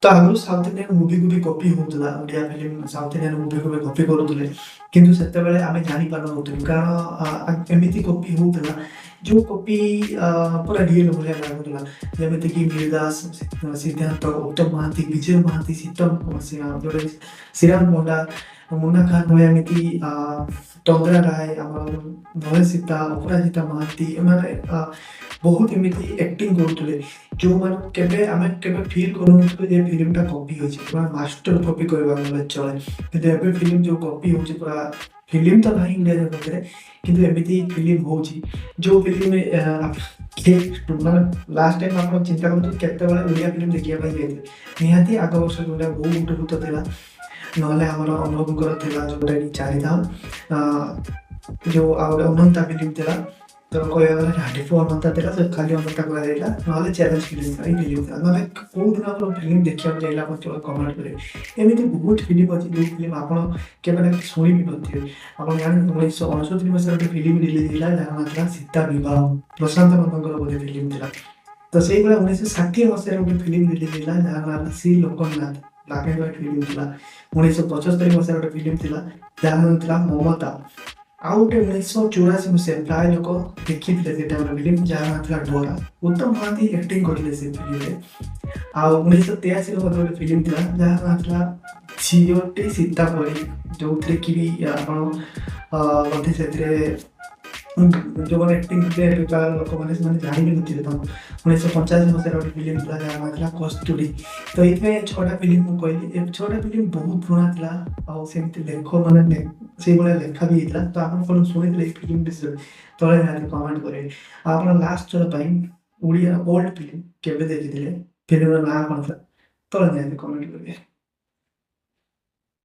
ତ ଆଗରୁ south Indian ମୁଭିକୁ ବି copy ହଉଥିଲା, ଓଡ଼ିଆ ଫିଲ୍ମ ସାଉଥ ଇଣ୍ଡିଆନ୍ ମୁଭିକୁ ବି କପି କରୁଥିଲେ। କିନ୍ତୁ ସେତେବେଳେ ଆମେ ଜାଣିପାରୁନଥିଲୁ, କାରଣ ଏମିତି କପି ହଉଥିଲା ଯୋଉ କପି ପୁରା ରିଏଲ ଭଳିଆ ଲାଗୁଥିଲା। ଯେମିତିକି ମିହିର ଦାସ, ସିଦ୍ଧାନ୍ତ, ଉତ୍ତମ ମହାନ୍ତି, ବିଜୟ ମହାନ୍ତି, ଶୀତମ, ଯୋଉଟାକି ଶ୍ରୀରାମ ପଣ୍ଡା, ମୁନ୍ନା ଖାନ ଭଳିଆ, ଏମିତି ତନ୍ଦ୍ରା ରାୟ, ଆମର ମହେଶ ସୀତା, ଅପରାଜିତା ମହାନ୍ତି, ଏମାନେ ବହୁତ ଏମିତି ଆକ୍ଟିଂ କରୁଥିଲେ ଯୋଉମାନଙ୍କୁ କେବେ ଆମେ କେବେ ଫିଲ୍ କରୁନଥିଲୁ ଯେ ଫିଲ୍ମଟା କପି ହୋଇଛି। ପୁରା ମାଷ୍ଟର କପି କହିବାକୁ ଗଲେ ଚଳେ। କିନ୍ତୁ ଏବେ ଫିଲ୍ମ ଯୋଉ କପି ହଉଛି, ପୁରା ଫିଲ୍ମ ତ ନାହିଁ ଇଣ୍ଡିଆ ଜଗତରେ, କିନ୍ତୁ ଏମିତି ଫିଲ୍ମ ହଉଛି ଯୋଉ ଫିଲ୍ମ ମାନେ ଲାଷ୍ଟ ଟାଇମ୍ ଆପଣ ଚିନ୍ତା କରନ୍ତୁ କେତେବେଳେ ଓଡ଼ିଆ ଫିଲ୍ମ ଦେଖିବା ପାଇଁ ଯାଇଥିଲେ। ନିହାତି ଆଗ ବର୍ଷ ଯୋଉଟା ବୋଉ ବୁଟୁ ଭୂତ ଥିଲା, ନହେଲେ ଆମର ଅନୁଭବଙ୍କର ଥିଲା ଯୋଉଟାକି ଚାରିଧାମ, ଯୋଉ ଆଉ ଗୋଟେ ଅନନ୍ତା ଫିଲ୍ମ ଥିଲା। ତ କହିବାକୁ ଗଲେ ରାଣ୍ଡିପୁ ଅନନ୍ତା ଥିଲା, ସେ ଖାଲି ଅନନ୍ତା କୁହାଯାଇଥିଲା। ନହେଲେ ଚ୍ୟାଲେଞ୍ଜ ଫିଲ୍ମ ଥିଲା, ଏଇ ଫିଲ୍ମ ଥିଲା। ନହେଲେ କୋଉ ଦିନ ଆପଣ ଫିଲ୍ମ ଦେଖିବାକୁ ଯାଇଥିଲେ, ଆପଣ କେବଳ କମେଣ୍ଟ କରିବେ। ଏମିତି ବହୁତ ଫିଲ୍ମ ଅଛି ଯୋଉ ଫିଲ୍ମ ଆପଣ କେବେ ନା ଶୁଣି ବି ନଥିବେ। ଆପଣ ଜାଣିଛନ୍ତି, 1969 ମସିହାରେ ଗୋଟେ ଫିଲ୍ମ ରିଲିଜ ହେଇଥିଲା ଯାହାର ନାଁ ଥିଲା ସୀତା ବିବାହ, ପ୍ରଶାନ୍ତ ନନ୍ଦଙ୍କର ବୋଧେ ଫିଲ୍ମ ଥିଲା। ତ ସେଇଭଳିଆ 1960 ମସିହାରେ ଗୋଟେ ଫିଲ୍ମ ରିଲିଜ ହେଇଥିଲା ଯାହାର ନାଁ ହେଲା Shri Loknath, black and white film ଥିଲା। 1975 ମସିହାରେ ଗୋଟେ ଫିଲ୍ମ ଥିଲା ଯାହାର ନାଁ ଥିଲା ମମତା। ଆଉ ଗୋଟେ 1984 ମସିହା, ପ୍ରାୟ ଲୋକ ଦେଖିଥିଲେ ସେ ଟାଇମ୍ର ଫିଲ୍ମ, ଯାହାର ନାଁ ଥିଲା ଡୋରା। ଉତ୍ତମ ମହାନ୍ତି ଆକ୍ଟିଂ କରିଥିଲେ ସେ ଫିଲ୍ମରେ। ଆଉ 1983ରେ ମଧ୍ୟ ଗୋଟେ ଫିଲ୍ମ ଥିଲା ଯାହାର ନାଁ ଥିଲା ଝିଅଟି ସୀତା ପରି, ଯୋଉଥିରେ କି ବି ଆପଣ ବୋଧେ ସେଥିରେ ଯୋଉମାନେ ଆକ୍ଟିଂ କରିଥିଲେ ଏବେକା ଲୋକମାନେ, ସେମାନେ ଜାଣି ବି ନଥିବେ ତାଙ୍କୁ। 1985 ମସିହାରେ ଗୋଟେ ଫିଲ୍ମ ଥିଲା ଯାହାର ନାଁ ଥିଲା କସ୍ତୁରୀ। ତ ଏଇଥିପାଇଁ 6ଟା ଫିଲ୍ମ ମୁଁ କହିଲି। ଏ 6ଟା ଫିଲ୍ମ ବହୁତ ପୁରୁଣା ଥିଲା ଆଉ ସେମିତି ଲେଖ ମାନେ ସେଇଭଳିଆ ଲେଖା ବି ହେଇଥିଲା। ତ ଆପଣ କ'ଣ ଶୁଣିଥିଲେ ଏଇ ଫିଲ୍ମ ବିଷୟରେ, ତଳେ ନିହାତି କମେଣ୍ଟ କରିବେ। ଆଉ ଆପଣ ଲାଷ୍ଟ ଥର ପାଇଁ ଓଡ଼ିଆ ଓଲ୍ଡ ଫିଲ୍ମ କେବେ ଦେଖିଥିଲେ, ଫିଲ୍ମର ନାଁ କ'ଣ ଥିଲା, ତଳେ ନିହାତି କମେଣ୍ଟ କରିବେ।